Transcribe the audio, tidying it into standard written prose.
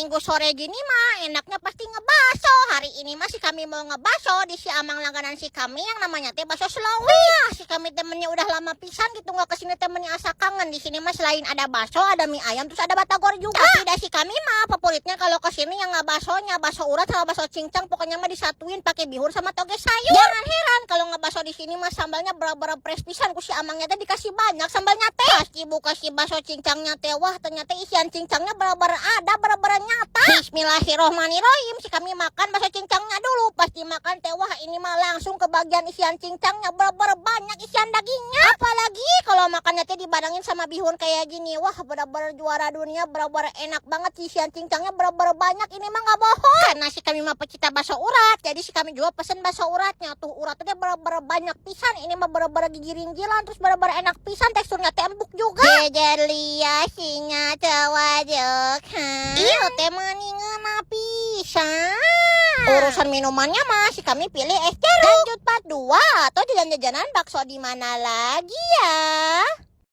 Minggu sore gini mah enaknya pasti ngebaso. Hari ini mah si kami mau ngebaso di si amang langganan si kami yang namanya teh Bakso Slowi. Wah, si kami temennya udah lama pisan gitu nggak kesini, temennya asa kangen. Di sini mah selain ada bakso, ada mie ayam, terus ada batagor juga. Tapi dah si kami mah favoritnya kalau kesini yang nggak baksonya, bakso urat sama bakso cincang, pokoknya mah disatuin pakai bihun sama toge sayur. Jangan heran kalau ngebaso di sini mah sambalnya bener-bener fresh pisan ku si amangnya teh, dikasih banyak sambalnya teh. Pas dibuka si bakso cincangnya teh, wah, ternyata isian cincangnya bener-bener ada, bener-bener nyata. Bismillahirrohmanirrohim, si kami makan bakso cincangnya dulu. Pas dimakan teh, wah, ini mah langsung ke bagian isian cincangnya, bener-bener banyak isian dagingnya. Apalagi kalau makannya teh dibarengin sama bihun kayak gini, wah, bener-bener juara dunia, bener-bener enak banget, isian cincangnya bener-bener banyak, ini mah nggak bohong. Karena si kami mah pecinta bakso urat, jadi si kami juga pesen bakso uratnya tuh. Uratnya bener-bener banyak pisan, ini mah bener-bener gigirin jilan, terus bener-bener enak pisan, teksturnya teh empuk juga. Jejer lia singa tewajok. Iya teh mani ngeunah pisan. Urusan minumannya mah si kami pilih es jeruk. Lanjut part 2 atau jajan-jajanan bakso di mana lagi ya?